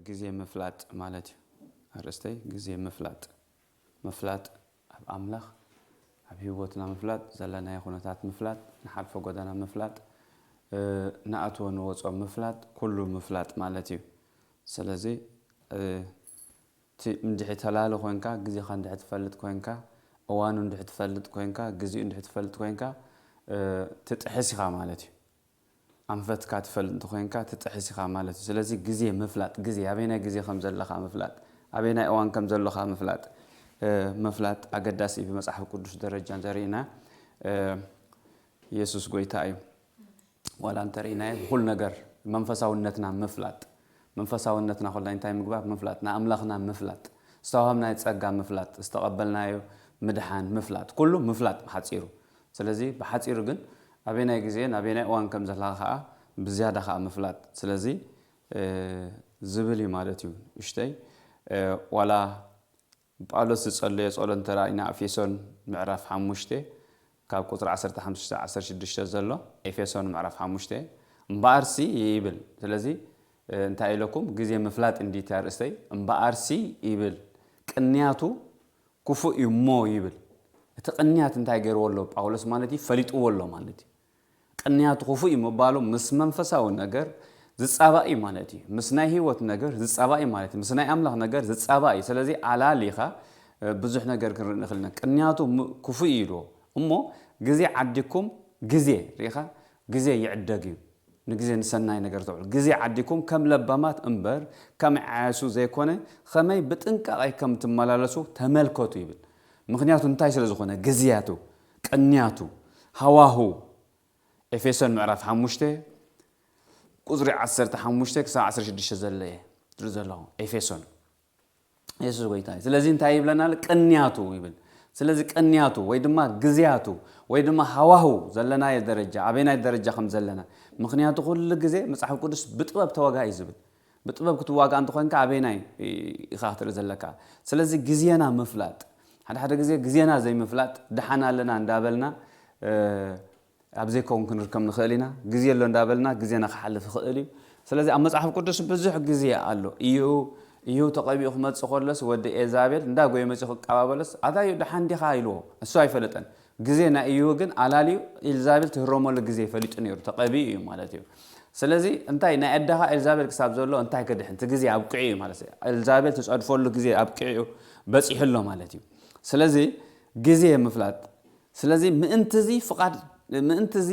ግዜ ምፍላጥ ማለት እዩ። ኣርእስተይ ግዜ ምፍላጥ። ምፍላጥ ኣብ ኣምላኽ፣ ኣብ ህይወትና ምፍላጥ፣ ዘለናዮ ኩነታት ምፍላጥ፣ ንሓልፎ ጎደና ምፍላጥ፣ እ፣ ንኣትዎ ንወጾ ምፍላጥ፣ ኩሉ ምፍላጥ ማለት እዩ። ስለዚ፣ እ፣ እቲ እንድሕር ተላሊ ኮይንካ፣ ግዜኻ እንድሕር ትፈልጥ ኮይንካ፣ እዋኑ እንድሕር ትፈልጥ ኮይንካ፣ ግዜኡ እንድሕር ትፈልጥ ኮይንካ፣ እ፣ ትጥሕስ ኢኻ ማለት እዩ። ኣንፈትካ ትፈልጥ እንተኮይንካ ትጥሕስ ኢኻ ማለት እዩ። ስለዚ ግዜ ምፍላጥ፣ ግዜ ኣበየናይ ግዜ ከም ዘለኻ ምፍላጥ፣ ኣበየናይ እዋን ከም ዘለኻ ምፍላጥ፣ እ፣ ምፍላጥ ኣገዳሲ እዩ። ብመጽሓፍ ቅዱስ ደረጃ እንተሪእና፣ እ፣ የሱስ ጎይታ እዩ። ዋላ እንተሪእናዮ ብኩሉ ነገር መንፈሳውነትና ምፍላጥ፣ መንፈሳውነትና ኩላ እንታይ ምግባር ምፍላጥ፣ ንኣምላኽና ምፍላጥ፣ ዝተዋህብናዮ ጸጋ ምፍላጥ፣ ዝተቐበልናዮ ምድሓን ምፍላጥ፣ ኩሉ ምፍላጥ ብሓጺሩ። ስለዚ ብሓጺሩ ግን ኣበየናይ ግዜን ኣበየናይ እዋን ከም ዘለኻ ከኣ ብዝያዳ ከኣ ምፍላጥ። ስለዚ፣ እ፣ ዝብል እዩ ማለት እዩ። እሽተይ፣ እ፣ ዋላ ጳውሎስ ዝጸለዮ ጸሎት እንተ ርኢና፣ ኤፌሶን ምዕራፍ ሓሙሽተ ካብ ቁጽሪ ዓሰርተ ሓሙሽተ ዓሰርተ ሽዱሽተ ዘሎ፣ ኤፌሶን ምዕራፍ ሓሙሽተ፣ እምበኣርሲ ይብል። ስለዚ፣ እ፣ እንታይ ኢለኩም? ግዜ ምፍላጥ እንዲቲ ኣርእስተይ። እምበኣርሲ ይብል፣ ቅንያቱ ክፉእ እዩ እሞ ይብል። እቲ ቅንያት እንታይ ገይርዎ ኣሎ ጳውሎስ ማለት እዩ? ፈሊጥዎ ኣሎ ማለት እዩ። ቅንያቱ ክፉእ እዩ ምባሉ ምስ መንፈሳዊ ነገር ዝጻባእ እዩ ማለት እዩ። ምስ ናይ ህይወት ነገር ዝጻባእ እዩ ማለት እዩ። ምስ ናይ ኣምላኽ ነገር ዝጻባእ እዩ። ስለዚ ኣላሊኻ፣ እ፣ ብዙሕ ነገር ክንርኢ ንኽእል ኢና። ቅንያቱ ም-፣ ክፉእ እዩ ኢልዎ። እሞ ግዜ ዓዲኩም፣ ግዜ ርኢኻ፣ ግዜ ይዕደግ እዩ። ንግዜ ንሰናይ ነገር ተውዕሉ። ግዜ ዓዲኩም ከም ለባማት እምበር ከም ዓያሱ ዘይኮነ፣ ኸመይ ብጥንቃቄ ከም ትመላለሱ ተመልከቱ ይብል። ምኽንያቱ እንታይ ስለ ዝኾነ? ግዜያቱ፣ ቅንያቱ፣ ሃዋሁ፣ ኤፌሶን ምዕራፍ ሓሙሽተ ቁጽሪ ዓሰርተ ሓሙሽተ ክሳብ ዓሰርተ ሽዱሽተ ዘሎ እየ ዝርኢ ዘለኹ። ኤፌሶን። የሱስ ጎይታ እዩ። ስለዚ እንታይ ይብለና ኣሎ? ቅንያቱ ይብል። ስለዚ ቅንያቱ ወይ ድማ ግዜያቱ ወይ ድማ ሃዋሁ ዘለናዮ ደረጃ፣ ኣበየናይ ደረጃ ከም ዘለና። ምኽንያቱ ኩሉ ግዜ መጽሓፍ ቅዱስ ብጥበብ ተዋጋ እዩ ዝብል። ብጥበብ ክትዋጋ እንተኾንካ ኣበየናይ ኢኻ ክትርኢ ዘለካ? ስለዚ ግዜና ምፍላጥ። ሓደ ሓደ ግዜ ግዜና ዘይምፍላጥ፣ ደሓን ኣለና እንዳበልና፣ እ፣ ኣብ ዘይከውን ክንርከብ ንኽእል ኢና። ግዜ ኣሎ እንዳበልና ግዜና ክሓልፍ ይኽእል እዩ። ስለዚ ኣብ መጽሓፍ ቅዱስ ብዙሕ ግዜ ኣሎ። እዩ፣ እዩ ተቐቢኡ ክመጽእ ከሎስ ወዲ ኤልዛቤል እንዳጎየ መጺኡ ክቀባበሎስ፣ ኣታ እዩ ደሓን ዲኻ ኢልዎ። እሱ ኣይፈለጠን። ግዜ ናይ እዩ ግን ኣላልዩ ኤልዛቤል ትህረመሉ ግዜ ፈሊጡ ነይሩ፣ ተቐቢኡ እዩ ማለት እዩ። ስለዚ እንታይ ናይ ኣደኻ ኤልዛቤል ክሳብ ዘሎ እንታይ ክድሕን? እቲ ግዜ ኣብቂዑ እዩ ማለት እዩ። ኤልዛቤል ትጸድፈሉ ግዜ ኣብቂዑ በጺሑ ኣሎ ማለት እዩ። ስለዚ ግዜ ምፍላጥ። ስለዚ ምእንትዚ ፍቓድ፣ ምእንትዚ፣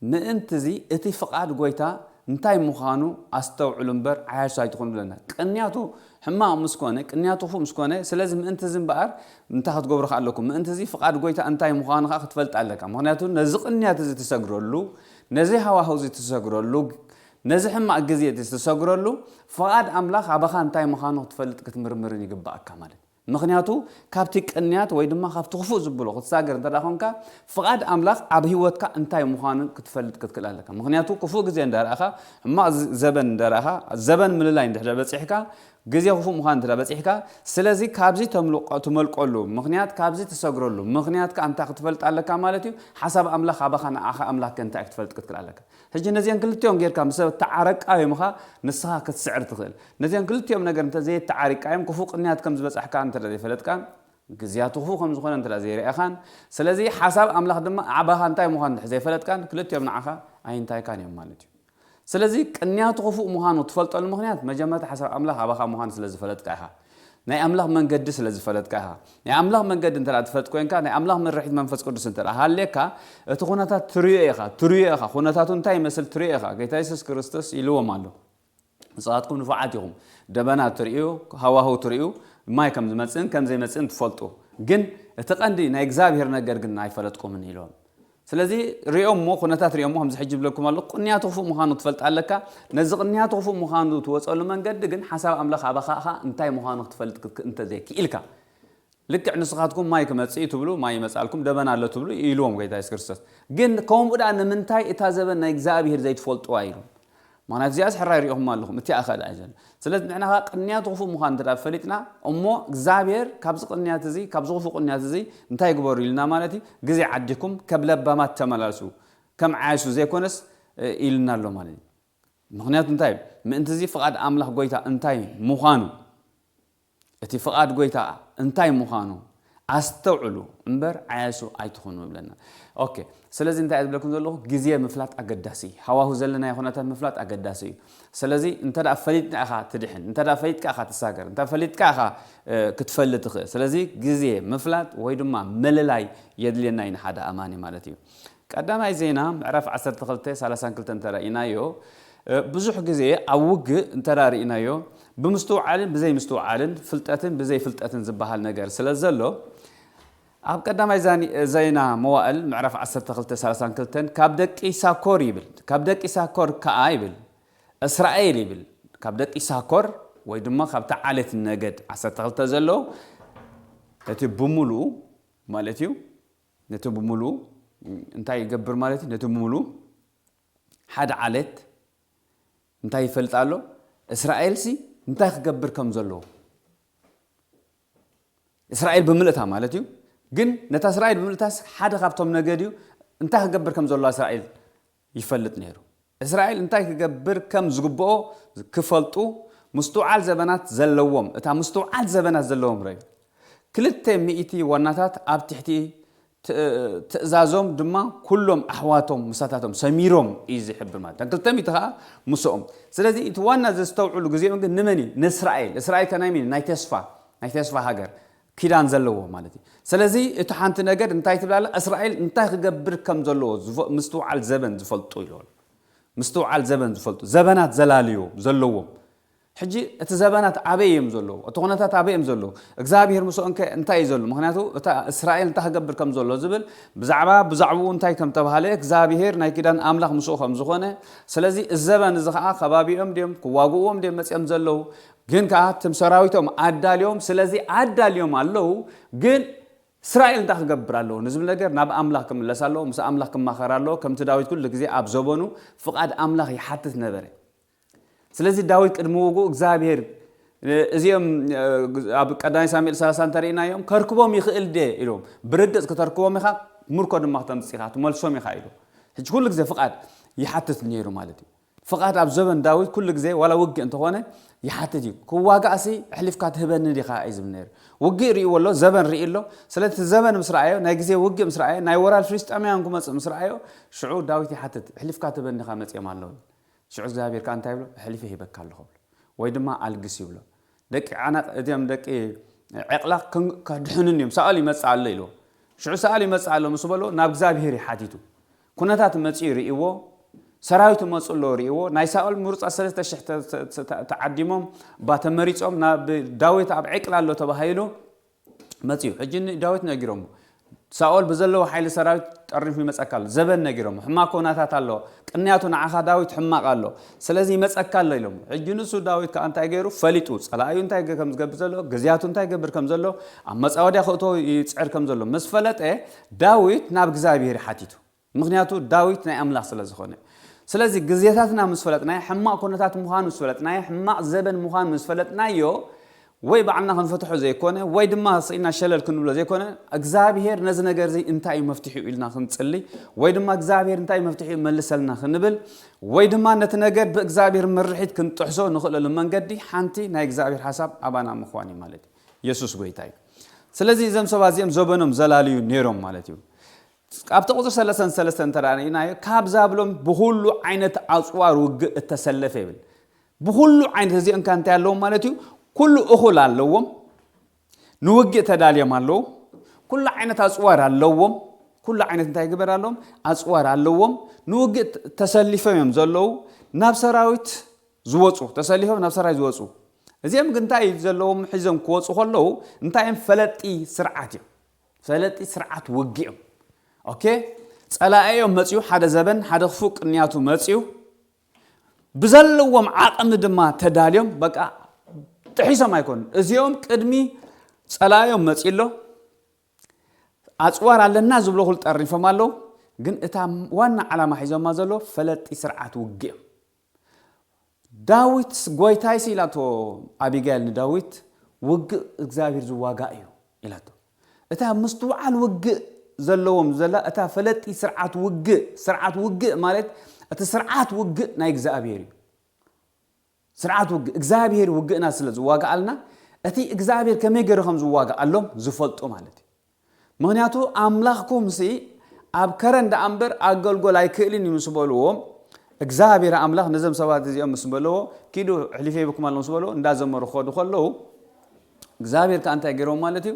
ምእንትዚ እቲ ፍቓድ ጎይታ እንታይ ምዃኑ ኣስተውዕሉ እምበር ዓያሹ ኣይትኹኑ ብለና። ቅንያቱ ሕማቕ ምስ ኮነ፣ ቅንያቱ ክፉእ ምስ ኮነ፣ ስለዚ ምእንትዚ እምበኣር እንታይ ክትገብሩ ከኣ ኣለኩም? ምእንትዚ ፍቓድ ጎይታ እንታይ ምዃኑ ከኣ ክትፈልጥ ኣለካ። ምኽንያቱ ነዚ ቅንያት እዚ ትሰግረሉ፣ ነዚ ሃዋህው እዚ ትሰግረሉ፣ ነዚ ሕማቕ ግዜ እዚ ትሰግረሉ፣ ፍቓድ ኣምላኽ ኣባኻ እንታይ ምዃኑ ክትፈልጥ ክትምርምርን ይግባኣካ ማለት እዩ። ምኽንያቱ ካብቲ ቅንያት ወይ ድማ ካብቲ ክፉእ ዝብሎ ክትሳገር እንተ ደኣ ኾንካ፣ ፍቓድ ኣምላኽ ኣብ ህይወትካ እንታይ ምዃኑ ክትፈልጥ ክትክእል ኣለካ። ምኽንያቱ ክፉእ ግዜ እንዳ ረኣኻ፣ ሕማቕ ዝ-፣ ዘበን እንዳ ረኣኻ፣ ዘበን ምልላይ እንድሕር በጺሕካ፣ ግዜ ክፉእ ምዃኑ እንተ በጺሕካ፣ ስለዚ ካብዚ ተምልቆ-፣ ትመልቀሉ ምኽንያት፣ ካብዚ ትሰግረሉ ምኽንያት ከኣ እንታይ ክትፈልጥ ኣለካ ማለት እዩ? ሓሳብ ኣምላኽ ኣባኻ ንዓኻ ኣምላኽ ከ እንታይ ክትፈልጥ ክትክእል ኣለካ? ሕጂ ነዚአን ክልቲኦም ጌርካ ምስ ሰብ ተዓረቃዮምኻ ንስኻ ክትስዕር ትኽእል። ነዚአን ክልቲኦም ነገር እንተ ዘየተዓሪቃዮም ክፉእ ቅንያት ከም ዝበጻሕካ እንተ ዘይፈለጥካን ግዝያቱ ክፉእ ከም ዝኾነ እንተ ዘይረኣኻን፣ ስለዚ ሓሳብ ኣምላኽ ድማ ኣባኻ እንታይ ምዃኑ እንድሕር ዘይፈለጥካን ክልቲኦም ንዓኻ ኣይንታይካን እዮም ማለት እዩ። ስለዚ ቅንያቱ ክፉእ ምዃኑ ትፈልጠሉ ምኽንያት መጀመርታ ሓሳብ ኣምላኽ ኣባኻ ምዃኑ ስለ ዝፈለጥካ ኢኻ። ናይ ኣምላኽ መንገዲ ስለ ዝፈለጥካ ኢኻ። ናይ ኣምላኽ መንገዲ እንተ ደኣ ትፈልጥ ኮይንካ፣ ናይ ኣምላኽ ምርሒት መንፈስ ቅዱስ እንተ ደኣ ሃልየካ፣ እቲ ኩነታት ትርእዮ ኢኻ፣ ትርእዮ ኢኻ። ኩነታቱ እንታይ ይመስል ትርእዮ ኢኻ። ጌታ የሱስ ክርስቶስ ኢልዎም ኣሎ። ንስኻትኩም ንፉዓት ኢኹም። ደበና ትርእዩ፣ ሃዋህው ትርእዩ፣ ማይ ከም ዝመጽእን ከም ዘይመጽእን ትፈልጡ። ግን እቲ ቀንዲ ናይ እግዚኣብሔር ነገር ግን ኣይፈለጥኩምን ኢልዎም። ስለዚ ሪኦሞ፣ ኩነታት ሪኦሞ፣ ከምዚ ሕጂ ይብለኩም ኣለኹ፣ ቅንያቱ ክፉእ ምዃኑ ትፈልጥ ኣለካ። ነዚ ቅንያቱ ክፉእ ምዃኑ ትወጸሉ መንገዲ ግን ሓሳብ ኣምላኽ ኣባኻ ኸኣ እንታይ ምዃኑ ክትፈልጥ ክትክ-፣ እንተ ዘይክኢልካ፣ ልክዕ ንስኻትኩም ማይ ክመጽእ እዩ ትብሉ፣ ማይ ይመጽኣልኩም፣ ደበና ኣሎ ትብሉ ኢልዎም ጎይታ የሱስ ክርስቶስ። ግን ከምኡ ደኣ ንምንታይ እታ ዘበን ናይ እግዚኣብሔር ዘይትፈልጥዋ ኢሎም? ምኽንያቱ እዚኣስ ሕራይ ሪኢኹም ኣለኹም፣ እቲኣ ኸኣ ደኣ እዩ ዘሎ። ስለዚ ንሕና ኸኣ ቅንያቱ ክፉእ ምዃኑ እንተ ደኣ ፈሊጥና፣ እሞ እግዚኣብሔር ካብዚ ቅንያት እዚ፣ ካብዚ ክፉእ ቅንያት እዚ እንታይ ግበሩ ኢልና ማለት እዩ? ግዜ ዓዲኩም ከም ለባማት ተመላለሱ፣ ከም ዓያሹ ዘይኮነስ፣ እ፣ ኢልና ኣሎ ማለት እዩ። ምኽንያቱ እንታይ? ምእንቲ እዚ ፍቓድ ኣምላኽ ጎይታ እንታይ ምዃኑ፣ እቲ ፍቓድ ጎይታ እንታይ ምዃኑ ኣስተውዕሉ እምበር ዓያሹ ኣይትኹኑ ይብለና። ኦኬ፣ ስለዚ እንታይ እየ ዝብለኩም ዘለኹ? ግዜ ምፍላጥ ኣገዳሲ እዩ። ሃዋሁ ዘለናዮ ኩነታት ምፍላጥ ኣገዳሲ እዩ። ስለዚ እንተ ደኣ ፈሊጥና ኢኻ ትድሕን፣ እንተ ደኣ ፈሊጥካ ኢኻ ትሳገር፣ እንተ ፈሊጥካ ኢኻ ክትፈልጥ ትኽእል። ስለዚ ግዜ ምፍላጥ ወይ ድማ ምልላይ የድልየና እዩ ንሓደ ኣማኒ ማለት እዩ። ቀዳማይ ዜና ምዕራፍ ዓሰርተ ክልተ ሰላሳን ክልተን እንተ ርኢናዮ፣ ብዙሕ ግዜ ኣብ ውግእ እንተ ርኢናዮ፣ ብምስትውዓልን ብዘይምስትውዓልን ፍልጠትን ብዘይፍልጠትን ዝበሃል ነገር ስለ ዘሎ፣ ኣብ ቀዳማይ ዜና መዋእል ምዕራፍ ዓሰርተ ክልተ ሰላሳን ክልተን ካብ ደቂ ሳኮር ይብል፣ ካብ ደቂ ሳኮር ከኣ ይብል፣ እስራኤል ይብል፣ ካብ ደቂ ሳኮር ወይ ድማ ካብቲ ዓሌት ነገድ ዓሰርተ ክልተ ዘሎ እቲ ብምሉኡ ማለት እዩ። ነቲ ብምሉኡ እንታይ ይገብር ማለት እዩ? ነቲ ብምሉኡ ሓደ ዓሌት እንታይ ይፈልጥ ኣሎ? እስራኤልሲ እንታይ ክገብር ከም ዘለዎ፣ እስራኤል ብምልእታ ማለት እዩ። ግን ነታ እስራኤል ብምልእታስ ሓደ ካብቶም ነገድ እዩ። እንታይ ክገብር ከም ዘለዎ እስራኤል ይፈልጥ ነይሩ። እስራኤል እንታይ ክገብር ከም ዝግብኦ ክፈልጡ ምስትውዓል ዘበናት ዘለዎም፣ እታ ምስትውዓል ዘበናት ዘለዎም ረዩ። ክልተ ሚእቲ ዋናታት ኣብ ትሕቲ ትእዛዞም ድማ ኩሎም ኣሕዋቶም ምሳታቶም ሰሚሮም እዩ ዝሕብር ማለት። ክልተ ሚእቲ ከዓ ምስኦም። ስለዚ እቲ ዋና ዘስተውዕሉ ግዜኦም ግን ንመን እዩ? ንእስራኤል። እስራኤል ከናይ ሚን ናይ ተስፋ ናይ ተስፋ ሃገር ኪዳን ዘለዎ ማለት እዩ። ስለዚ እቲ ሓንቲ ነገድ እንታይ ትብላለ? እስራኤል እንታይ ክገብር ከም ዘለዎ ምስትውዓል ዘበን ዝፈልጡ ኢሉ። ምስትውዓል ዘበን ዝፈልጡ፣ ዘበናት ዘላልዮ ዘለዎም። ሕጂ እቲ ዘበናት ኣበይ እዮም ዘለዉ? እቲ ኩነታት ኣበይ እዮም ዘለዉ? እግዚኣብሔር ምስኦም ከ እንታይ እዩ ዘሎ? ምክንያቱ እታ እስራኤል እንታይ ክገብር ከም ዘሎ ዝብል ብዛዕባ ብዛዕባኡ እንታይ ከም ተባሃለ እግዚኣብሔር ናይ ኪዳን ኣምላኽ ምስኡ ከም ዝኾነ፣ ስለዚ እዚ ዘበን እዚ ከዓ ከባቢኦም ድዮም ክዋግእዎም ድዮም መፅኦም ዘለዉ? ግን ከዓ ትም ሰራዊቶም ኣዳልዮም፣ ስለዚ ኣዳልዮም ኣለዉ። ግን እስራኤል እንታይ ክገብር ኣለዎ ንዝብል ነገር ናብ ኣምላኽ ክምለስ ኣለዎ፣ ምስ ኣምላኽ ክማኸር ኣለዎ። ከምቲ ዳዊት ኩሉ ግዜ ኣብ ዘበኑ ፍቓድ ኣምላኽ ይሓትት ነበረ። ስለዚ ዳዊት ቅድሚ ውግኡ እግዚኣብሔር እዚኦም ኣብ ቀዳማይ ሳሙኤል ሰላሳ እንተርኢናዮም ከርክቦም ይኽእል ደ ኢሎም ብርግጽ ክተርክቦም ኢኻ፣ ምርኮ ድማ ክተምጽእ ኢኻ፣ ትመልሶም ኢኻ ኢሉ። ሕጂ ኩሉ ግዜ ፍቓድ ይሓትት ነይሩ ማለት እዩ። ፍቓድ ኣብ ዘበን ዳዊት ኩሉ ግዜ ዋላ ውግእ እንተኾነ ይሓትት እዩ። ክዋጋእሲ ኣሕሊፍካ ትህበኒ ዲኻ እዩ ዝብል ነይሩ። ውግእ ርእይዎ ኣሎ፣ ዘበን ርኢ ኣሎ። ስለዚ እቲ ዘበን ምስ ረኣዮ፣ ናይ ግዜ ውግእ ምስ ረኣዮ፣ ናይ ወራር ፍልስጤማውያን ክመጽእ ምስ ረኣዮ፣ ሽዑ ዳዊት ይሓትት፣ ኣሕሊፍካ ትህበኒ ዲኻ መጺኦም ኣለዉ። ሽዑ እግዚኣብሔር ከኣ እንታይ ይብሎ? ኣሕሊፈ ሂበካ ኣለኹ ብሎ። ወይ ድማ ኣልግስ ይብሎ። ደቂ ዓናቕ፣ እዚኦም ደቂ ዕቕላቕ ክን-፣ ከድሕኑኒ እዮም። ሳኦል ይመጽእ ኣሎ ኢልዎ። ሽዑ ሳኦል ይመጽእ ኣሎ ምስ በሎ ናብ እግዚኣብሔር እዩ ሓቲቱ። ኩነታት መጺኡ ርእይዎ፣ ሰራዊት መጹ ኣሎ ርእይዎ። ናይ ሳኦል ምሩጻት ሰለስተ ሽሕ ተ-፣ ተ-፣ ተ-፣ ተዓዲሞም፣ ባ ተመሪጾም ናብ ዳዊት ኣብ ዕቅላ ኣሎ ተባሂሉ መጺኡ። ሕጂ ንዳዊት ነጊሮሞ። ሳኦል ብዘለዎ ሓይሊ ሰራዊት ጠርኒፉ ይመጸካ ኣሎ። ዘበን ነጊሮሞ። ሕማቕ ኩነታት ኣሎ። ቅንያቱ ንዓኻ ዳዊት ሕማቕ ኣሎ። ስለዚ ይመጸካ ኣሎ ኢሎሞ። ሕጂ ንሱ ዳዊት ከኣ እንታይ ገይሩ? ፈሊጡ። ጸላኢኡ እንታይ ገ-፣ ከም ዝገብር ዘሎ፣ ግዝያቱ እንታይ ይገብር ከም ዘሎ፣ ኣብ መጻወድያ ክእቶ ይጽዕር ከም ዘሎ ምስ ፈለጠ፣ ዳዊት ናብ እግዚኣብሔር ሓቲቱ። ምኽንያቱ ዳዊት ናይ ኣምላኽ ስለ ዝኾነ። ስለዚ ግዜታትና ምስ ፈለጥናዮ፣ ሕማቕ ኩነታት ምዃኑ ምስ ፈለጥናዮ፣ ሕማቕ ዘበን ምዃኑ ምስ ፈለጥናዮ፣ ወይ ባዕልና ክንፈትሖ ዘይኮነ፣ ወይ ድማ ስኢና ሸለል ክንብሎ ዘይኮነ፣ እግዚኣብሔር ነዚ ነገር እዚ እንታይ እዩ መፍትሒኡ ኢልና ክንጽሊ፣ ወይ ድማ እግዚኣብሔር እንታይ እዩ መፍትሒኡ መልሰልና ክንብል፣ ወይ ድማ ነቲ ነገር ብእግዚኣብሔር ምርሒት ክንጥሕሶ ንኽእለሉ መንገዲ ሓንቲ ናይ እግዚኣብሔር ሓሳብ ኣባና ምዃን እዩ ማለት እዩ። የሱስ ጎይታ እዩ። ስለዚ እዞም ሰባት እዚኦም ዘበኖም ዘላልዩ ነይሮም ማለት እዩ። ኣብቲ ቁፅሪ ሰለስተን ሰለስተን እንተ ርኢናዮ፣ ካብ ዛብሎን ብኹሉ ዓይነት ኣፅዋር ውግእ እተሰለፈ ይብል። ብኹሉ ዓይነት እዚኦም ከ እንታይ ኣለዎም ማለት እዩ? ኩሉ እኹል ኣለዎም፣ ንውግእ ተዳልዮም ኣለዉ። ኩሉ ዓይነት ኣፅዋር ኣለዎም። ኩሉ ዓይነት እንታይ ግበር ኣለዎም? ኣፅዋር ኣለዎም። ንውግእ ተ-፣ ተሰሊፎም እዮም ዘለዉ። ናብ ሰራዊት ዝወፁ፣ ተሰሊፎም ናብ ሰራዊት ዝወፁ። እዚኦም ግን እንታይ እዩ ዘለዎም? ሒዞም ክወፁ ከለዉ እንታይ እዮም? ፈለጢ ስርዓት እዮም። ፈለጢ ስርዓት ውግእ እዮም። ኦኬ፣ ፀላኢ እዮም መፅዩ፣ ሓደ ዘበን፣ ሓደ ክፉእ ቅንያቱ መፅዩ። ብዘለዎም ዓቕሚ ድማ ተዳልዮም፣ በቃ ጥሒሶም ኣይኮኑን። እዚኦም ቅድሚ ፀላኢኦም መፅዩ ኣሎ፣ ኣፅዋር ኣለና ዝብሎ ኩሉ ጠርኒፎም ኣለዉ። ግን እታ ዋና ዓላማ ሒዞማ ዘሎ ፈለጢ ስርዓት ውግእ እዮም። ዳዊት ጎይታይስ ኢላቶ ኣቢጋይል ንዳዊት፣ ውግእ እግዚኣብሔር ዝዋጋእ እዩ ኢላቶ። እታ ምስትውዓል ውግእ ዘለዎም ዘላ እታ ፈለጢ ስርዓት ውግእ፣ ስርዓት ውግእ ማለት እቲ ስርዓት ውግእ ናይ እግዚኣብሔር እዩ። ስርዓት ውግእ እግዚኣብሔር ውግእና ስለ ዝዋጋኣልና እቲ እግዚኣብሔር ከመይ ገይሩ ከም ዝዋጋኣሎም ዝፈልጡ ማለት እዩ። ምክንያቱ ኣምላኽኩምሲ ኣብ ከረን ደኣ እምበር ኣገልጎል ኣይክእልን እዩ ምስ በልዎ እግዚኣብሔር ኣምላኽ ነዞም ሰባት እዚኦም ምስ በልዎ ኪዱ ሕሊፈ ይብኩም ኣሎ ምስ በልዎ እንዳዘመሩ ክኸዱ ከለዉ እግዚኣብሔር ከዓ እንታይ ገይሮም ማለት እዩ።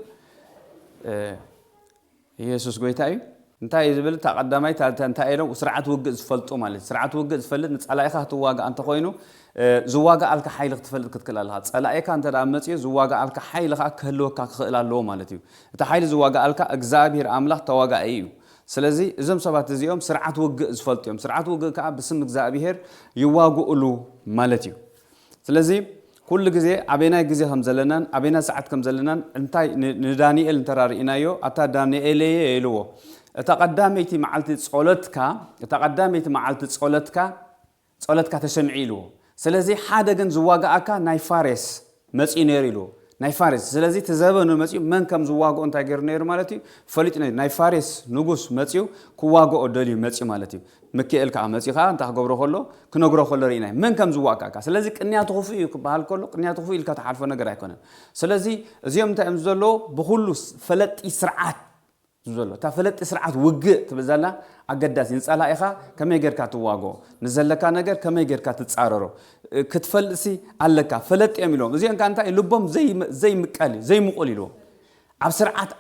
ኢየሱስ ጎይታ እዩ። እንታይ እዩ ዝብል እታ ቀዳማይ እንታይ ኢሎም ስርዓት ውግእ ዝፈልጡ ማለት ስርዓት ውግእ ዝፈልጥ ንፀላኢኻ ክትዋጋእ እንተኮይኑ ዝዋጋኣልካ ሓይሊ ክትፈልጥ ክትክእል ኣለካ። ፀላኢካ እንተ መፅኡ ዝዋጋኣልካ ሓይሊ ከዓ ክህልወካ ክኽእል ኣለዎ ማለት እዩ። እቲ ሓይሊ ዝዋጋኣልካ እግዚኣብሔር ኣምላኽ ተዋጋኢ እዩ። ስለዚ እዞም ሰባት እዚኦም ስርዓት ውግእ ዝፈልጡ እዮም። ስርዓት ውግእ ከዓ ብስም እግዚኣብሔር ይዋግእሉ ማለት እዩ። ስለዚ ኩሉ ግዜ ኣበናይ ግዜ ከም ዘለናን ኣበናይ ሰዓት ከም ዘለናን እንታይ ንዳንኤል እንተራርኢናዮ ኣታ ዳንኤለየ ኢልዎ። እታ ቀዳመይቲ መዓልቲ ጸሎትካ እታ ቀዳመይቲ መዓልቲ ጸሎትካ ጸሎትካ ተሰምዒ ኢልዎ። ስለዚ ሓደ ግን ዝዋጋኣካ ናይ ፋሬስ መፂኡ ነይሩ ኢልዎ። ናይ ፋሬስ ስለዚ ተዘበኑ መፂኡ መን ከም ዝዋግኦ እንታይ ገይሩ ነይሩ ማለት እዩ ፈሊጡ ነይሩ። ናይ ፋሬስ ንጉስ መፂኡ ክዋግኦ ደልዩ መፂኡ ማለት እዩ። ምክኤል ከዓ መፂኡ ከዓ እንታይ ክገብሮ ከሎ ክነግሮ ከሎ ርኢናይ መን ከም ዝዋጋካ። ስለዚ ቅንያቱ ክፉእ እዩ ክበሃል ከሎ ቅንያቱ ክፉእ ኢልካ ትሓልፎ ነገር ኣይኮነን። ስለዚ እዚኦም እንታይ እዮም ዘሎ ብኩሉ ፈለጢ ስርዓት ዘሎ እታ ፈለጢ ስርዓት ውግእ ትብል ዘላ ኣገዳሲ ንፀላኢኻ ከመይ ጌርካ ትዋግኦ ንዘለካ ነገር ከመይ ጌርካ ትፃረሮ ክትፈልጥሲ ኣለካ። ፈለጢ እዮም ኢሎም እዚኦም ከዓ እንታይ ልቦም ዘይምቀል እዩ ዘይምቁል ኢልዎም። ኣብ ስርዓት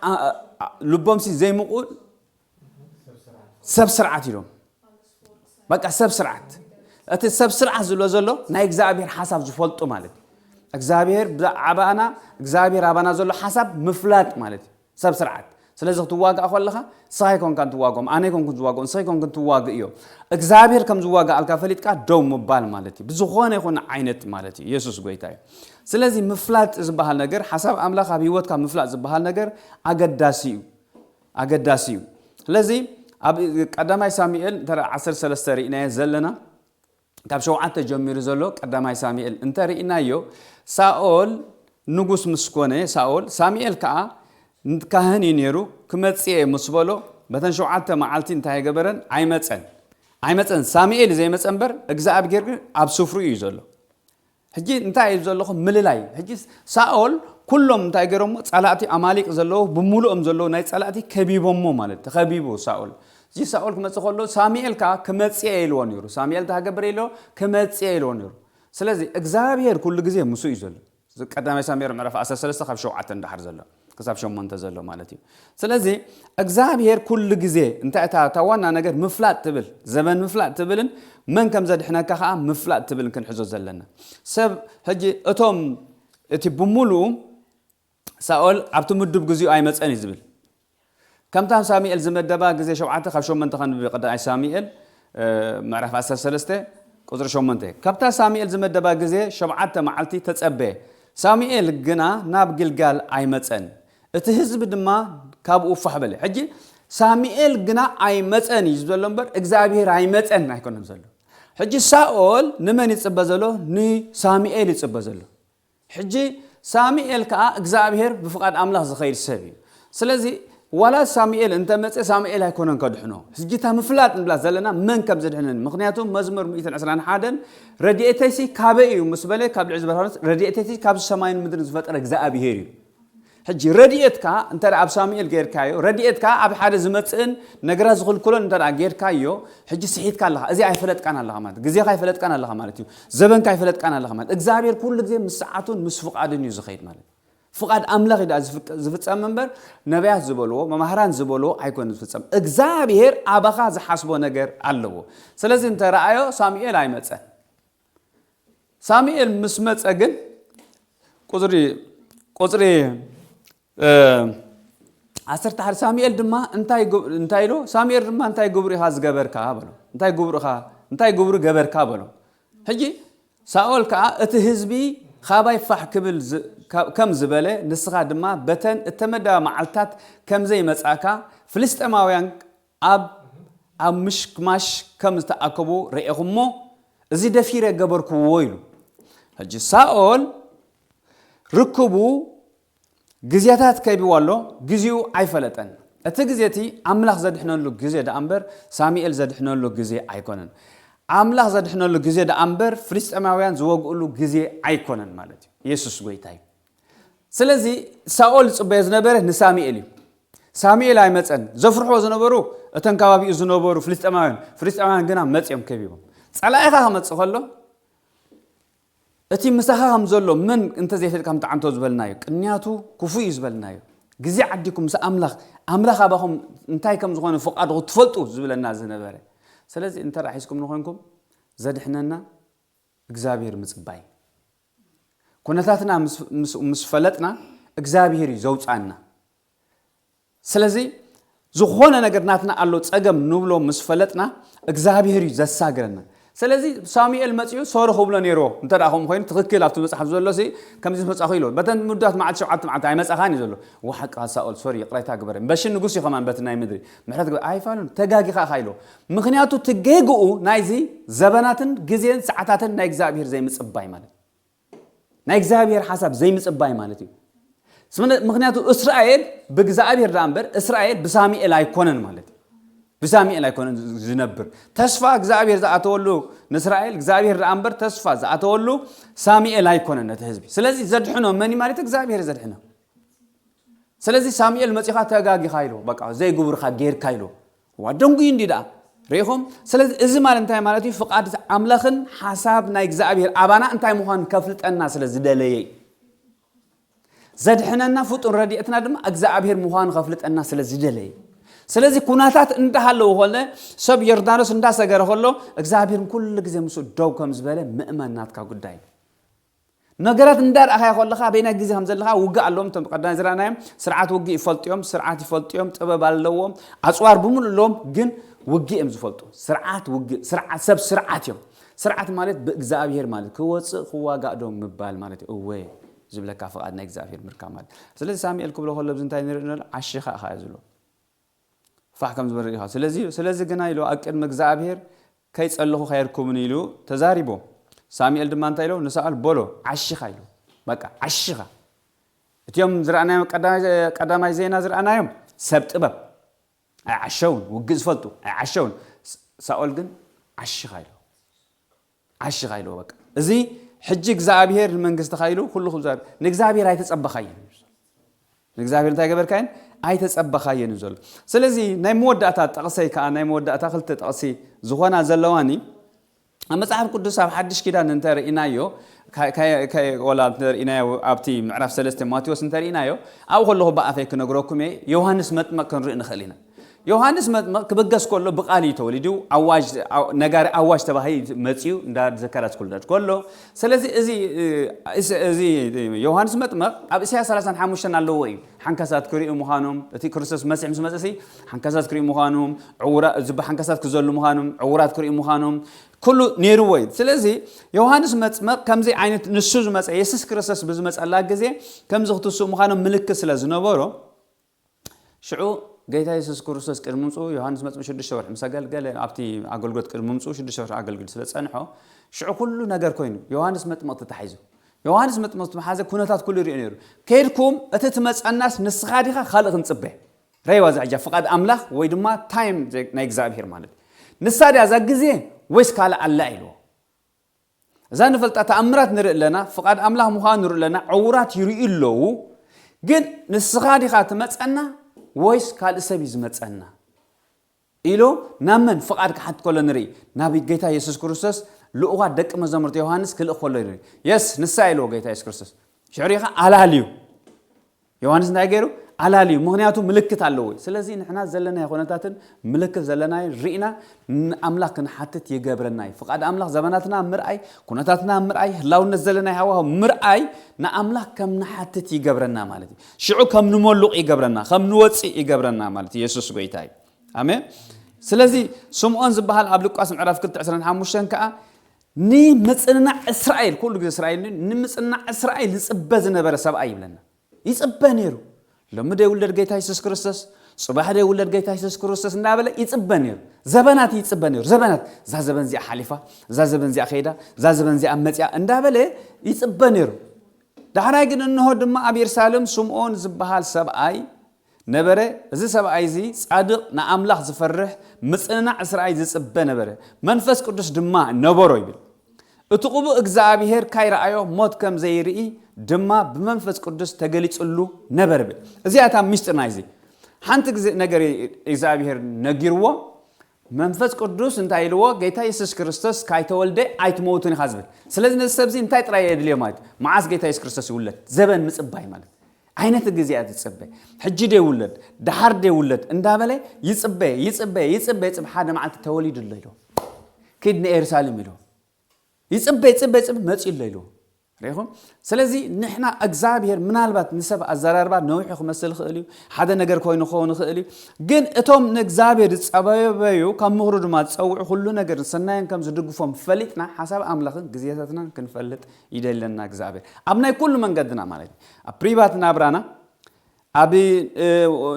ልቦምሲ ዘይምቁል ሰብ ስርዓት ኢሎም በቃ ሰብ ስርዓት እቲ ሰብ ስርዓት ዝብሎ ዘሎ ናይ እግዚኣብሔር ሓሳብ ዝፈልጡ ማለት እዩ። እግዚኣብሔር ብዛዕባና እግዚኣብሔር ኣባና ዘሎ ሓሳብ ምፍላጥ ማለት እዩ ሰብ ስርዓት። ስለዚ ክትዋጋእ ከለኻ ንስኻ ኣይኮንካን ትዋግኦም ኣነ ኣይኮንኩን ዝዋግኦ ንስኻ ኣይኮንክን ትዋግእዮ። እግዚኣብሔር ከም ዝዋጋኣልካ ፈሊጥካ ደው ምባል ማለት እዩ ብዝኾነ ይኹን ዓይነት ማለት እዩ። ኢየሱስ ጎይታ እዩ። ስለዚ ምፍላጥ ዝበሃል ነገር ሓሳብ ኣምላኽ ኣብ ህይወትካ ምፍላጥ ዝበሃል ነገር ኣገዳሲ እዩ። ኣገዳሲ እዩ። ስለዚ ኣብ ቀዳማይ ሳሙኤል ተራ ዓሰርተ ሰለስተ ርኢናዮ ዘለና ካብ ሸውዓተ ጀሚሩ ዘሎ ቀዳማይ ሳሙኤል እንተርኢናዮ ሳኦል ንጉስ ምስ ኮነ ሳኦል ሳሙኤል ከዓ ካህን እዩ ነይሩ ክመፅእ እየ ምስ በሎ በተን ሸውዓተ መዓልቲ እንታይ ገበረን ኣይመፀን ኣይመፀን ሳሙኤል ዘይመፀ እምበር እግዚኣብሔር ግን ኣብ ስፍሩ እዩ ዘሎ። ሕጂ እንታይ እዩ ዘለኹም ምልላይ ሕጂ ሳኦል ኩሎም እንታይ ገይሮሞ ጸላእቲ ኣማሊቅ ዘለዎ ብምሉኦም ዘለዎ ናይ ጸላእቲ ከቢቦሞ ማለት ተኸቢቡ ሳኦል እዚ ሳኦል ክመጽእ ከሎ ሳሙኤል ከዓ ክመጽእ ኢልዎ ነይሩ ሳሙኤል እንታይ ክገብር ኢልዎ ክመጽእ ኢልዎ ነይሩ። ስለዚ እግዚኣብሔር ኩሉ ግዜ ምስኡ እዩ ዘሎ። ቀዳማይ ሳሙኤል ምዕራፍ ዓሰርተ ሰለስተ ካብ ሸውዓተ እንዳሓር ዘሎ ክሳብ ሸሞንተ ዘሎ ማለት እዩ። ስለዚ እግዚኣብሔር ኩሉ ግዜ እንታይ እታ እታ ዋና ነገር ምፍላጥ ትብል ዘበን ምፍላጥ ትብልን መን ከም ዘድሕነካ ከዓ ምፍላጥ ትብልን ክንሕዞ ዘለና። ሰብ ሕጂ እቶም እቲ ብምሉኡ ሳኦል ኣብቲ ምዱብ ግዚኡ ኣይመፀን እዩ ዝብል ከምታ ሳሙኤል ዝመደባ ግዜ ሸውዓተ ካብ ሸሞንተ ከንብብ ቀዳማይ ሳሙኤል ምዕራፍ ዓሰርተ ሰለስተ ቁፅሪ ሸሞንተ ካብታ ሳሙኤል ዝመደባ ግዜ ሸውዓተ መዓልቲ ተፀበየ። ሳሙኤል ግና ናብ ግልጋል ኣይመፀን። እቲ ህዝቢ ድማ ካብኡ ፋሕ በለ። ሕጂ ሳሙኤል ግና ኣይመፀን እዩ ዘሎ እምበር እግዚኣብሔር ኣይመፀን ኣይኮነን ዘሎ። ሕጂ ሳኦል ንመን ይፅበ ዘሎ? ንሳሙኤል ይፅበ ዘሎ። ሕጂ ሳሙኤል ከዓ እግዚኣብሔር ብፍቓድ ኣምላኽ ዝኸይድ ሰብ እዩ። ስለዚ ዋላ ሳሙኤል እንተመፀ ሳሙኤል ኣይኮነን ከድሕኖ። ሕጂ እታ ምፍላጥ ንብላ ዘለና መን ከም ዘድሕነን። ምክንያቱ መዝሙር ሚእትን ዕስራን ሓደን ረድኤተይሲ ካበይ እዩ ምስ በለ ካብ ልዕሊ ዝበርሃኖስ ረድኤተይሲ ካብ ሰማይን ምድርን ዝፈጠረ እግዚኣብሔር እዩ። ሕጂ ረድኤትካ እንተ ኣብ ሳሙኤል ጌርካዮ ረድኤትካ ኣብ ሓደ ዝመፅእን ነገራት ዝኽልክሎን እንተ ጌርካዮ ሕጂ ስሒትካ ኣለኻ። እዚ ኣይፈለጥካን ኣለኻ ማለት ግዜኻ ኣይፈለጥካን ኣለኻ ማለት እዩ። ዘበንካ ኣይፈለጥካን ኣለኻ ማለት እግዚኣብሔር ኩሉ ግዜ ምስ ሰዓቱን ምስ ፍቓዱን እዩ ዝኸይድ ማለት ፍቓድ ኣምላኽ እዩ ዝፍፀም እምበር ነቢያት ዝበልዎ መማህራን ዝበልዎ ኣይኮነ ዝፍፀም። እግዚኣብሔር ኣባኻ ዝሓስቦ ነገር ኣለዎ። ስለዚ እንተ ረኣዮ ሳሙኤል ኣይመፀን። ሳሙኤል ምስ መፀ ግን ቁፅሪ ቁፅሪ ዓሰርተ ሓደ ሳሙኤል ድማ እንታይ እንታይ ኢሉ ሳሙኤል ድማ እንታይ ግብሩ ኢኻ ዝገበርካ በሎ። እንታይ ግብሩ ኢኻ እንታይ ግብሩ ገበርካ በሎ። ሕጂ ሳኦል ከዓ እቲ ህዝቢ ካባይ ፋሕ ክብል ከም ዝበለ ንስኻ ድማ በተን እተመደባ መዓልታት ከም ዘይመጻእካ ፍልስጤማውያን ኣብ ኣብ ምሽክማሽ ከም ዝተኣከቡ ርኤኹሞ እዚ ደፊረ ገበርክዎ ኢሉ። ሕጂ ሳኦል ርክቡ ግዜታት ከቢዎ ኣሎ። ግዜኡ ኣይፈለጠን። እቲ ግዜ እቲ ኣምላኽ ዘድሕነሉ ግዜ ደኣ እምበር ሳሙኤል ዘድሕነሉ ግዜ ኣይኮነን። ኣምላኽ ዘድሕነሉ ግዜ ደኣ እምበር ፍልስጤማውያን ዝወግእሉ ግዜ ኣይኮነን ማለት እዩ። የሱስ ጎይታ እዩ። ስለዚ ሳኦል ዝጽበዮ ዝነበረ ንሳሙኤል እዩ። ሳሙኤል ኣይመጸን። ዘፍርሕዎ ዝነበሩ እተን ከባቢኡ ዝነበሩ ፍልስጤማውያን፣ ፍልስጤማውያን ግና መጽዮም ከቢቦም። ጸላኢኻ ክመጽእ ከሎ እቲ ምሳኻ ከም ዘሎ መን እንተ ዘይፈልጥካ ምትዓንቶ ዝበልናዮ፣ ቅንያቱ ክፉእ እዩ ዝበልናዮ። ግዜ ዓዲኩም ምስ ኣምላኽ፣ ኣምላኽ ኣባኹም እንታይ ከም ዝኾነ ፍቓዱ ክትፈልጡ ዝብለና ዝነበረ። ስለዚ እንተ ደኣ ሒዝኩም ንኾንኩም ዘድሕነና እግዚኣብሔር ምጽባይ። ኩነታትና ምስ- ምስ- ምስ ፈለጥና እግዚኣብሔር እዩ ዘውጻና። ስለዚ ዝኾነ ነገር ናትና ኣሎ ጸገም ንብሎ ምስ ፈለጥና እግዚኣብሔር እዩ ዘሳግረና። ስለዚ ሳሙኤል መጺኡ ሶሪ ክብሎ ነይርዎ። እንተ ደኣ ከምኡ ኮይኑ ትኽክል ኣብቲ መጽሓፍ ዘሎ ሲ ከምዚ መጻኹ ኢሎ። በተን ምዱዳት መዓልቲ ሸውዓተ መዓልቲ ኣይመጻኻን እዩ ዘሎ። ወሓቅኻ ሳኦል ሶሪ ይቕሬታ ግበረ። በሺ ንጉስ እዩ ከማን በቲ ናይ ምድሪ ምሕረት ግበረ ኣይፋሉን ተጋጊኻ ኢኻ ኢሎ። ምኽንያቱ ትጌግኡ ናይዚ ዘበናትን ግዜን ሰዓታትን ናይ እግዚኣብሔር ዘይምጽባይ ማለት ናይ እግዚኣብሔር ሓሳብ ዘይምጽባይ ማለት እዩ። ስምነ- ምኽንያቱ እስራኤል ብእግዚኣብሔር ደኣ እምበር እስራኤል ብሳሙኤል ኣይኮነን ማለት እዩ። ብሳሙኤል ኣይኮነን ዝ- ዝነብር ተስፋ እግዚኣብሔር ዝኣተወሉ ንእስራኤል እግዚኣብሔር ደኣ እምበር ተስፋ ዝኣተወሉ ሳሙኤል ኣይኮነን ነቲ ህዝቢ። ስለዚ ዘድሕኖ መን እዩ ማለት እግዚኣብሔር ዘድሕኖ። ስለዚ ሳሙኤል መጺኻ ተጋጊኻ ኢሉ በቃ ዘይግብርካ ጌርካ ኢሉ ዋ ደንጉዩ እንዲ ደኣ ርኢኹም። ስለዚ እዚ ማለት እንታይ ማለት እዩ? ፍቓድ ኣምላኽን ሓሳብ ናይ እግዚኣብሔር ኣባና እንታይ ምዃኑ ከፍልጠና ስለ ዝደለየ እዩ። ዘድሕነና ፍጡን ረድኤትና ድማ እግዚኣብሔር ምዃኑ ከፍልጠና ስለ ዝደለየ። ስለዚ ኩነታት እንዳሃለዉ ኮለ ሰብ ዮርዳኖስ እንዳሰገረ ከሎ እግዚኣብሔር ኩሉ ግዜ ምስኡ ደው ከም ዝበለ ምእመን ናትካ ጉዳይ እዩ። ነገራት እንዳረኣኻዮ ከለኻ በይናይ ግዜ ከም ዘለኻ ውግእ ኣለዎም። እቶም ቀዳማይ ዝረኣናዮም ስርዓት ውግእ ይፈልጡ እዮም፣ ስርዓት ይፈልጡ እዮም፣ ጥበብ ኣለዎም፣ ኣፅዋር ብምሉእ ኣለዎም። ግን ውግእ እዮም ዝፈልጡ። ስርዓት ውግእ፣ ስርዓት ሰብ ስርዓት እዮም። ስርዓት ማለት ብእግዚኣብሔር ማለት ክወፅእ ክዋጋእ ዶ ምባል ማለት እዩ። እወ ዝብለካ ፍቓድ ናይ እግዚኣብሔር ምርካብ ማለት። ስለዚ ሳሙኤል ክብሎ ከሎ ኣብዚ እንታይ ንርኢ ነሎ? ዓሺኻ ኢኻ እዩ ዝብሎ። ፋሕ ከም ዝበለ ርኢኻ። ስለዚ ስለዚ ግና ኢሉ ኣብ ቅድሚ እግዚኣብሔር ከይጸለኹ ከየድኩምን ኢሉ ተዛሪቦ። ሳሙኤል ድማ እንታይ ኢሎ? ንሳኦል በሎ ዓሺኻ ኢሎ። በቃ ዓሺኻ። እቲኦም ዝረኣናዮም ቀዳማይ ቀዳማይ ዜና ዝረኣናዮም ሰብ ጥበብ ኣይዓሸውን፣ ውግእ ዝፈልጡ ኣይዓሸውን። ስ- ሳኦል ግን ዓሺኻ ኢሎ። ዓሽኻ ኢልዎ በቃ። እዚ ሕጂ እግዚኣብሔር ንመንግስትኻ ኢሉ ኩሉ ንእግዚኣብሔር ኣይተጸበኻየን። ንእግዚኣብሔር እንታይ ገበርካየን? ኣይተጸበኻየን እዩ ዘሎ። ስለዚ ናይ መወዳእታ ጠቕሰይ ከኣ ናይ መወዳእታ ክልተ ጠቕሲ ዝኾና ዘለዋኒ ኣብ መጽሓፍ ቅዱስ ኣብ ሓድሽ ኪዳን እንተ ርኢናዮ ወላ እንተ ርኢናዮ ኣብቲ ምዕራፍ ሰለስተ ማቴዎስ እንተ ርኢናዮ ኣብኡ ከለኹ ብኣፈይ ክነግረኩም እየ። ዮሃንስ መጥመቕ ክንርኢ ንኽእል ኢና። ዮሃንስ መጥምቕ ክብገስ ከሎ ብቓል እዩ ተወሊዱ። ኣዋጅ ነጋሪ ኣዋጅ ተባሂሉ መጺኡ እንዳ ዘካርያስ ክውለድ ከሎ። ስለዚ እዚ እዚ ዮሃንስ መጥምቕ ኣብ እስያስ ሰላሳን ሓሙሽተን ኣለዎ እዩ። ሓንከሳት ክርእዩ ምዃኖም እቲ ክርስቶስ መሲሕ ምስ መጸ ሲ ሓንከሳት ክርእዩ ምዃኖም ዕውራ ዝብ ሓንከሳት ክዘሉ ምዃኖም ዕውራት ክርእዩ ምዃኖም ኩሉ ነይርዎ እዩ። ስለዚ ዮሃንስ መጥምቕ ከምዚ ዓይነት ንሱ ዝመጸ የሱስ ክርስቶስ ብዝመጸላ ግዜ ከምዚ ክትስኡ ምዃኖም ምልክት ስለ ዝነበሮ ሽዑ ጌታ የሱስ ክርስቶስ ቅድሚ ምምፅኡ ዮሃንስ መጥምቅ ሽዱሽተ ወርሒ ምስ ኣገልገለ ኣብቲ ኣገልግሎት ቅድሚ ምምፅኡ ሽዱሽተ ወርሒ ኣገልግል ስለ ፀንሖ ሽዑ ኩሉ ነገር ኮይኑ ዮሃንስ መጥምቅ ተታሒዙ። ዮሃንስ መጥምቅ ዝተመሓዘ ኩነታት ኩሉ ይሪኦ ነይሩ። ከይድኩም እቲ ትመፀናስ ንስኻ ዲኻ ካልእ ክንፅበ? ረይዋ ዛሕጃ ፍቃድ ኣምላኽ ወይ ድማ ታይም ናይ እግዚኣብሄር ማለት ንሳ ድያ እዛ ግዜ ወይስ ካልእ ኣላ ኢልዎ። እዛ ንፈልጣ ተኣምራት ንርኢ ኣለና፣ ፍቓድ ኣምላኽ ምዃኑ ንርኢ ኣለና፣ ዕውራት ይርእዩ ኣለዉ። ግን ንስኻ ዲኻ ትመጸና ወይስ ካልእ ሰብ እዩ ዝመጸና? ኢሉ ናብ መን ፍቓድ ክሓት ከሎ ንርኢ? ናብ ጌታ የሱስ ክርስቶስ ልኡኻት ደቂ መዛሙርቲ ዮሃንስ ክልእኽ ከሎ ንርኢ። የስ ንሳ ኢልዎ ጌታ የሱስ ክርስቶስ። ሽዕሪኻ ኣላልዩ። ዮሃንስ እንታይ ገይሩ? ኣላልዩ። ምኽንያቱ ምልክት ኣለዎ። ስለዚ ንሕና ዘለናዮ ኩነታትን ምልክት ዘለናዮ ርኢና ንኣምላኽ ክንሓትት ይገብረና እዩ። ፍቓድ ኣምላኽ ዘበናትና ምርኣይ፣ ኩነታትና ምርኣይ፣ ህላውነት ዘለናዮ ሃዋህው ምርኣይ ንኣምላኽ ከም ንሓትት ይገብረና ማለት እዩ። ሽዑ ከም ንመሉቕ ይገብረና፣ ከም ንወፅእ ይገብረና ማለት እዩ። የሱስ ጎይታ እዩ። ኣሜን። ስለዚ ስምዖን ዝበሃል ኣብ ሉቃስ ምዕራፍ ክልተ ዕስራን ሓሙሽተን ከዓ ንምጽንናዕ እስራኤል፣ ኩሉ ግዜ እስራኤል ንምጽንናዕ እስራኤል ዝጽበ ዝነበረ ሰብኣይ ይብለና። ይጽበ ነይሩ። ሎሚ ዶ ይውለድ ጌታ የሱስ ክርስቶስ? ጽባሕ ዶ ይውለድ ጌታ የሱስ ክርስቶስ እንዳበለ ይጽበ ነይሩ። ዘበናት ይጽበ ነይሩ። ዘበናት እዛ ዘበን እዚኣ ሓሊፋ፣ እዛ ዘበን እዚኣ ከይዳ፣ እዛ ዘበን እዚኣ መጽያ እንዳበለ ይጽበ ነይሩ። ዳሕራይ ግን እንሆ ድማ ኣብ የሩሳሌም ስምዖን ዝበሃል ሰብኣይ ነበረ። እዚ ሰብኣይ እዚ ጻድቕ፣ ንኣምላኽ ዝፈርሕ፣ ምጽንናዕ እስራኤል ዝጽበ ነበረ። መንፈስ ቅዱስ ድማ ነበሮ ይብል። እቲ ቅቡእ እግዚኣብሔር ካይረኣዮ ሞት ከም ዘይርኢ ድማ ብመንፈስ ቅዱስ ተገሊጽሉ ነበር ይብል። እዚኣ እታ ምስጢር ናይዚ። ሓንቲ ግዜ ነገር እግዚኣብሔር ነጊርዎ፣ መንፈስ ቅዱስ እንታይ ኢልዎ? ጌታ የሱስ ክርስቶስ ካይተወልደ ኣይትመውቱን ኢኻ ዝብል። ስለዚ ነዚ ሰብ እዚ እንታይ ጥራይ የድልዮ ማለት እዩ? መዓስ ጌታ የሱስ ክርስቶስ ይውለድ? ዘበን ምጽባይ ማለት። ዓይነት ግዜ እያ ትጽበ። ሕጂ ዶ ይውለድ? ደሓር ዶ ይውለድ? እንዳበለ ይጽበ፣ ይጽበ፣ ይጽበ፣ ይጽበ። ሓደ መዓልቲ ተወሊዱ ኣሎ ኢልዎ። ኪድ ንኤሩሳሌም ኢልዎ። ይጽበ፣ ይጽበ፣ ይጽበ፣ መጺኡ ኣሎ ኢልዎ። ርኢኹም? ስለዚ ንሕና እግዚኣብሔር ምናልባት ንሰብ ኣዘራርባ ነዊሑ ክመስል ይኽእል እዩ። ሓደ ነገር ኮይኑ ክኸውን ይኽእል እዩ። ግን እቶም ንእግዚኣብሔር ዝጸበዩ ካብ ምኽሩ ድማ ዝጸውዑ ኩሉ ነገር ንሰናይን ከም ዝድግፎም ፈሊጥና ሓሳብ ኣምላኽን ግዜታትናን ክንፈልጥ ይደለና እግዚኣብሔር። ኣብ ናይ ኩሉ መንገድና ማለት እዩ። ኣብ ፕሪቫት ናብራና፣ ኣብ፣ እ፣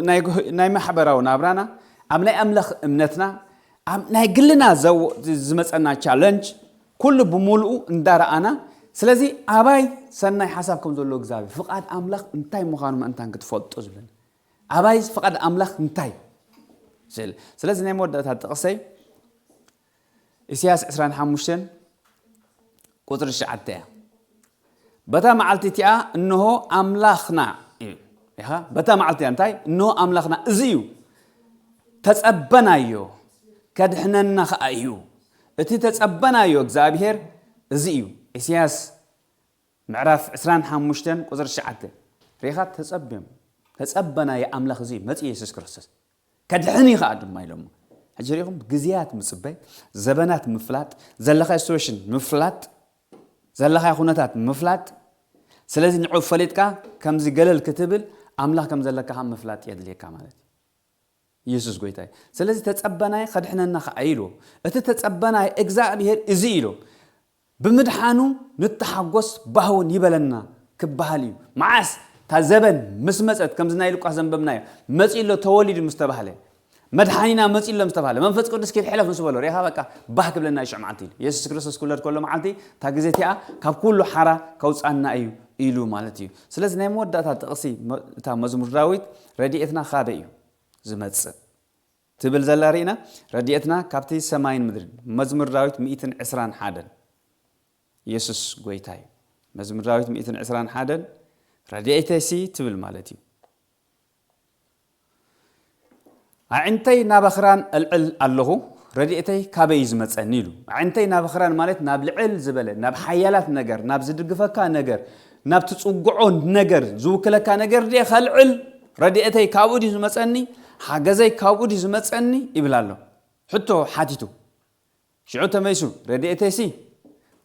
ናይ፣ ናይ ማሕበራዊ ናብራና፣ ኣብ ናይ ኣምላኽ እምነትና፣ ኣብ ናይ ግልና ዘው-፣ ዝመጸና ቻለንጅ ኩሉ ብምሉኡ እንዳረኣና፣ ስለዚ ኣባይ ሰናይ ሓሳብ ከም ዘለዎ እግዚኣብሔር፣ ፍቓድ ኣምላኽ እንታይ ምዃኑ ምእንታን ክትፈልጡ ዝብለና። ኣባይ ፍቓድ ኣምላኽ እንታይ? ስለ-፣ ስለዚ ናይ መወዳእታ ጥቕሰይ ኢሳያስ ዕስራን ሓሙሽተን ቁጽሪ ትሽዓተ እያ። በታ መዓልቲ እቲኣ እንሆ ኣምላኽና እዩ። ኢኻ? በታ መዓልቲ እያ እንታይ? እንሆ ኣምላኽና እዚ እዩ። ተጸበናዮ፣ ከድሕነና ኸኣ እዩ። እቲ ተጸበናዮ እግዚኣብሔር እዚ እዩ። ኢሳያስ ምዕራፍ ዕስራን ሓሙሽተን ቁጽሪ ትሽዓተ። ርኢኻ? ተጸብዮም። ተጸበናዮ ኣምላኽ እዚ እዩ። መጺኡ የሱስ ክርስቶስ። ከድሕን እዩ ኸኣ ድማ ኢሎሞ። ሕጂ ርኢኹም? ግዜያት ምጽበይ፣ ዘበናት ምፍላጥ፣ ዘለኻዮ ሲትዌሽን ምፍላጥ፣ ዘለኻዮ ኩነታት ምፍላጥ። ስለዚ ንዑ ፈሊጥካ ከምዚ ገለል ክትብል ኣምላኽ ከም ዘለካ ኸኣ ምፍላጥ የድልየካ ማለት እዩ። ኢየሱስ ጎይታ እዩ። ስለዚ ተጸበናይ ከድሕነና ኸኣ ኢሉ። እቲ ተጸበናይ እግዚኣብሔር እዚ ኢሉ። ብምድሓኑ ንተሓጎስ ባህውን ይበለና ክበሃል እዩ። መዓስ? እታ ዘበን ምስ መጸት፣ ከምዚ ናይ ሉቃስ ዘንበብናዮ፣ መጺኡ ኣሎ ተወሊዱ ምስ ተባህለ፣ መድሓኒና መጺኡ ኣሎ ምስ ተባህለ፣ መንፈስ ቅዱስ ኪድ ሕለፍ ምስ በሎ፣ ርኢኻ በቃ ባህ ክብለና እዩ ሽዑ መዓልቲ ኢሉ። የሱስ ክርስቶስ ክውለድ ከሎ መዓልቲ፣ እታ ግዜ እቲኣ ካብ ኩሉ ሓራ ከውጻና እዩ ኢሉ ማለት እዩ። ስለዚ ናይ መወዳእታ ጥቕሲ መ-፣ እታ መዝሙር ዳዊት ረድኤትና ካበይ እዩ ዝመጽእ? ትብል ዘላ ርኢና፣ ረድኤትና ካብቲ ሰማይን ምድርን። መዝሙር ዳዊት ሚእትን ዕስራን ሓደን። የሱስ ጎይታ እዩ። መዝሙር ዳዊት ሚእትን ዕስራን ሓደን፣ ረድኤተይሲ ትብል ማለት እዩ። ኣዒንተይ ናብ ኣኽራን እልዕል ኣለኹ፣ ረድኤተይ ካበይ እዩ ዝመጸኒ ኢሉ። ኣዒንተይ ናብ ኣኽራን ማለት ናብ ልዕል ዝበለ፣ ናብ ሓያላት ነገር፣ ናብ ዝድግፈካ ነገር፣ ናብ ትጽግዖ ነገር ዝውክለካ ነገር ድየ ከልዕል? ረድኤተይ ካብኡ ድዩ ዝመጸኒ? ሓገዘይ ካብኡ ድዩ ዝመጸኒ? ይብል ኣሎ። ሕቶ ሓቲቱ። ሽዑ ተመይሱ፣ ረድኤተይሲ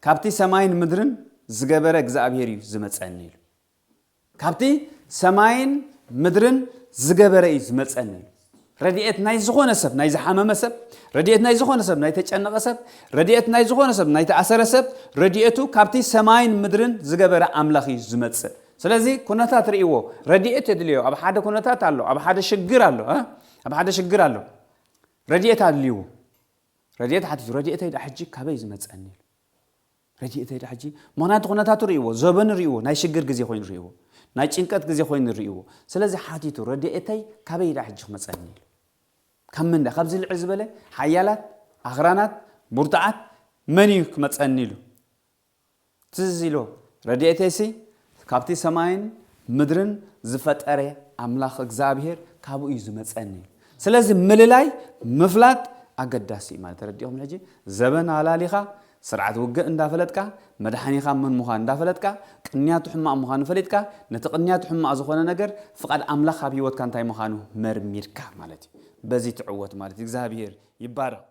ካብቲ ሰማይን ምድርን ዝገበረ እግዚኣብሔር እዩ ዝመጸኒ ኢሉ። ካብቲ ሰማይን ምድርን ዝገበረ እዩ ዝመጸኒ ኢሉ። ረድኤት ናይ ዝኾነ ሰብ፣ ናይ ዝሓመመ ሰብ፣ ረድኤት ናይ ዝኾነ ሰብ፣ ናይ ተጨነቐ ሰብ፣ ረድኤት ናይ ዝኾነ ሰብ፣ ናይ ተኣሰረ ሰብ፣ ረድኤቱ ካብቲ ሰማይን ምድርን ዝገበረ ኣምላኽ እዩ ዝመጽእ። ስለዚ ኩነታት ርእይዎ፣ ረድኤት የድልዮ። ኣብ ሓደ ኩነታት ኣሎ፣ ኣብ ሓደ ሽግር ኣሎ፣ እ? ኣብ ሓደ ሽግር ኣሎ። ረድኤት ኣድልይዎ። ረድኤት ሓቲቱ፣ ረድኤተይ ደኣ ሕጂ ካበይ ዝመጸኒ ኢሉ። ረድኤተይ ደኣ ሕጂ፣ ምኽንያቱ ኩነታቱ ርእይዎ፣ ዘበኑ ርእይዎ፣ ናይ ሽግር ግዜ ኮይኑ ርእይዎ፣ ናይ ጭንቀት ግዜ ኮይኑ ርእይዎ። ስለዚ ሓቲቱ፣ ረድኤተይ ካበይ ደኣ ሕጂ ክመጸኒ ኢሉ። ካብ መን ደኣ? ካብዚ ልዕል ዝበለ ሓያላት፣ ኣኽራናት፣ ብርቱዓት መን እዩ ክመጸኒ ኢሉ። ትዝ ኢሎ፣ ረድኤተይሲ ካብቲ ሰማይን ምድርን ዝፈጠረ ኣምላኽ እግዚኣብሔር ካብኡ እዩ ዝመጸኒ። ስለዚ ምልላይ ምፍላጥ ኣገዳሲ እዩ ማለት ተረዲእኹም። ሕጂ ዘበን ኣላሊኻ ስርዓት ውግእ እንዳፈለጥካ፣ መድሓኒኻ መን ምዃን እንዳፈለጥካ፣ ቅንያቱ ሕማቕ ምዃኑ ፈሊጥካ፣ ነቲ ቅንያቱ ሕማቕ ዝኾነ ነገር ፍቓድ ኣምላኽ ኣብ ህይወትካ እንታይ ምዃኑ መርሚርካ ማለት እዩ። በዚ ትዕወት ማለት እዩ። እግዚኣብሔር ይባረኽ።